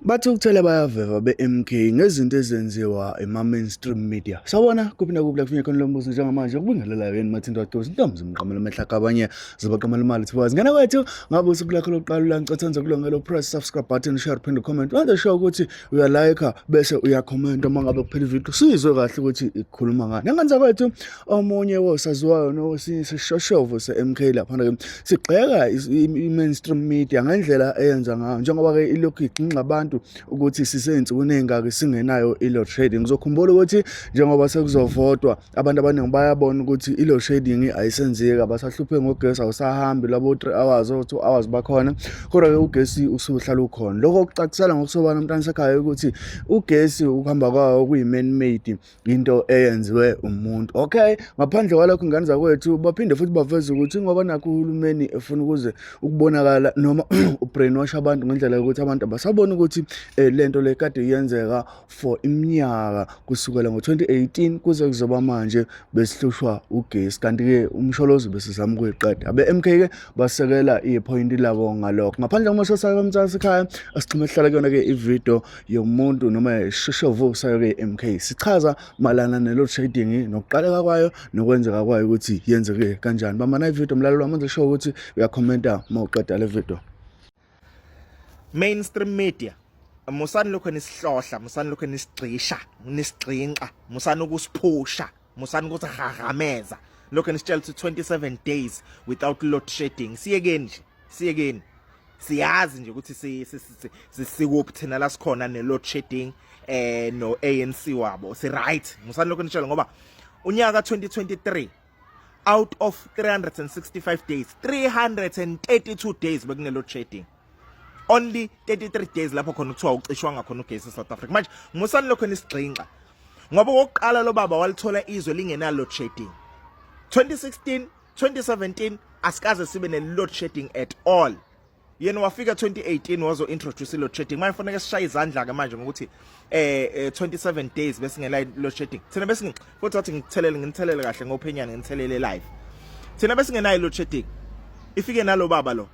Bathukuthele bayaveva be-MK ngezinto ezenziwa ema-mainstream media. Sawubona kuphi nakuphi la kufinye khona lo mbuzo njengamanje ukubingelela yini Mathinto Wadosi intombi zimqamela amehla abanye zibaqamela imali thiwazi. Ngena kwethu ngabe usuku lakho lokuqala la ngicela kulongelo press subscribe button share phinde comment. Wenze sure ukuthi uyalike bese uyakhomenta uma ngabe kuphela ivideo sizwe kahle ukuthi ikhuluma ngani. Ngenza kwethu omunye wosaziwayo nowesinye sishoshovu se-MK laphana-ke sigxeka i-mainstream media ngendlela eyenza ngayo njengoba-ke ilokhu igxinxa abantu ukuthi sisey'nsukwini ey'ngaki singenayo i-load shedding. Ngizokhumbula ukuthi njengoba sekuzovotwa abantu abaningi bayabona ukuthi i-load shedding ayisenzeki, abasahlupheki ngogesi, awusahambi labo 3 hours o 2 hours bakhona, kodwa-ke ugesi usuhlala ukhona. Lokho kucacisela ngokusobala mntwana sekhaya ukuthi ugesi ukuhamba kwawo kuyi-man made into eyenziwe umuntu. Okay, ngaphandle kwalokho ngane zakwethu baphinde futhi baveze ukuthi ngoba nakho uhulumeni efuna ukuze ukubonakala noma ubrainwash abantu ngendlela yokuthi abantu abasaboni ukuthi lento le kade yenzeka for iminyaka kusukela ngo-2018 kuze kuzoba manje besihlushwa ugesi, kanti-ke umsholozi besizama ukuyiqeda. Abe-MK-ke basekela iphoyinti labo ngalokho. Ngaphandle komasosaka mntsasekhaya asixhume sihlala kuyona-ke ividiyo yomuntu noma ishoshovu sayo-ke MK sichaza malana ne-load shedding nokuqaleka kwayo nokwenzeka kwayo ukuthi yenzeke kanjani. Bambana ividiyo mlalelo wami, sure ukuthi uyakhomenta uma uqeda le video. Mainstream media, musani lokho nisihlohla, musani lokho nisigxisha, nisigxinqa, musani ukusiphusha, musani ukusihahameza lokho nisitshela ukuthi 27 days without load shedding. Siyekeni nje, siyekeni. Siyazi nje ukuthi sikuphi thina la sikhona ne load shedding no ANC wabo. Si right, musani lokho nitshela ngoba unyaka 2023 out of 365 days, 332 days bekune load shedding. Only 33 days lapho khona kuthiwa ucishwanga khona ugesi eSouth Africa. Manje musani lokho nisigxinxa ngoba okokuqala lo baba walithola izwe lingena load shedding. 2016 2017 asikaze sibe ne load shedding at all. Yena wafika 2018 wazo introduce load shedding. Manje fanele sishaye izandla ke manje ngokuthi 27 days besingela load shedding. Thina besinge futhi wathi ngithelele, nginithelele kahle ngophenyana, ngithelele live. Thina besingenayo load shedding. Ifike nalo baba lo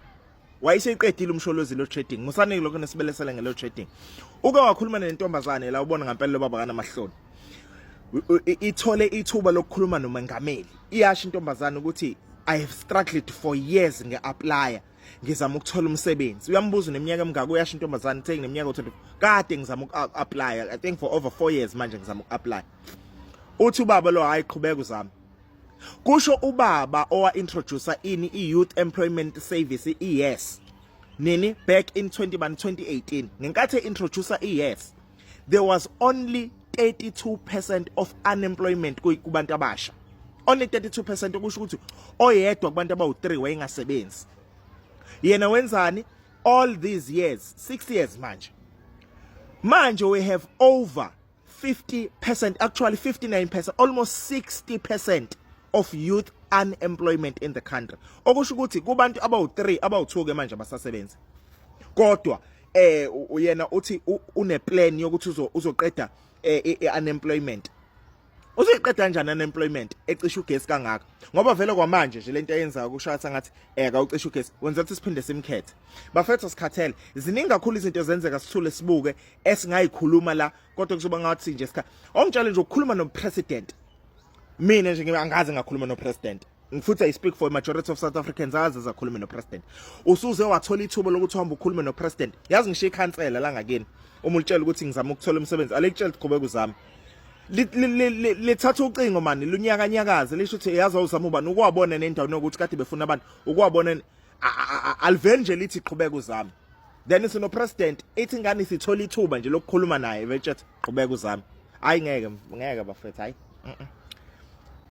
wayeseyiqedile umsholozi load shedding. Musanike lokho nesibelesele nge load shedding. Uke wakhuluma nentombazane la ubona ngempela lo baba kanamahloni. Ithole ithuba lokukhuluma nomengameli. Iyasho intombazane ukuthi I have struggled for years nge-applya, ngizama ukuthola umsebenzi. Uyambuza neminyaka emingaki, uyasho intombazane ithe ngineminyaka u-24, kade ngizama uku-applya, I think for over 4 years manje ngizama uku-applya. Uthi ubaba lo, hayi, qhubeka uzame. Kusho ubaba owa-introduce ini i-Youth Employment Service, i-YES, nini back in 20 bani 2018. Ngenkathi e-introduce i-YES there was only 32% of unemployment kubantu abasha, only 32%, okusho ukuthi oyedwa kubantu abawu3 wayengasebenzi. Yena wenzani all these years, 6 years manje? Manje we have over 50%, actually 59%, almost 60% of youth unemployment in the country, okusho ukuthi kubantu abawu3 abawu2 ke manje abasasebenzi. Kodwa uyena uthi une plan yokuthi uzoqeda unemployment. Uzoyiqeda kanjani unemployment ecisha ugesi kangaka? Ngoba vele kwamanje nje lento eyenzayo kushaya sengathi kawucisha ugesi wenza ukuthi siphinde simkhethe. Bafethu, sikhathele. Ziningi kakhulu izinto ezenzeka sithule sibuke esingayikhuluma la, kodwa kuzoba ngathi nje sikha ongitshela nje ukukhuluma no president. Mina nje angaze ngakhuluma no president, futhi I speak for a majority of South Africans, akaze zakhuluma no president. Usuze wathola ithuba lokuthi uhambe ukhulume no president? Yazi ngisho ikhansela la ngakini, uma ulitshela ukuthi ngizama ukuthola umsebenzi, alikutshela ukuthi qhubeka uzame. Lithatha ucingo mani lunyakanyakaze lisho ukuthi yazi awuzama ubani ukwabona nendawo nokuthi kade befuna abantu ukwabona. Aliveli nje lithi qhubeka uzame. Then sino president ithi ingane sithola ithuba nje lokukhuluma naye betshe qhubeka uzame. Hayi, ngeke, ngeke bafethu, hayi.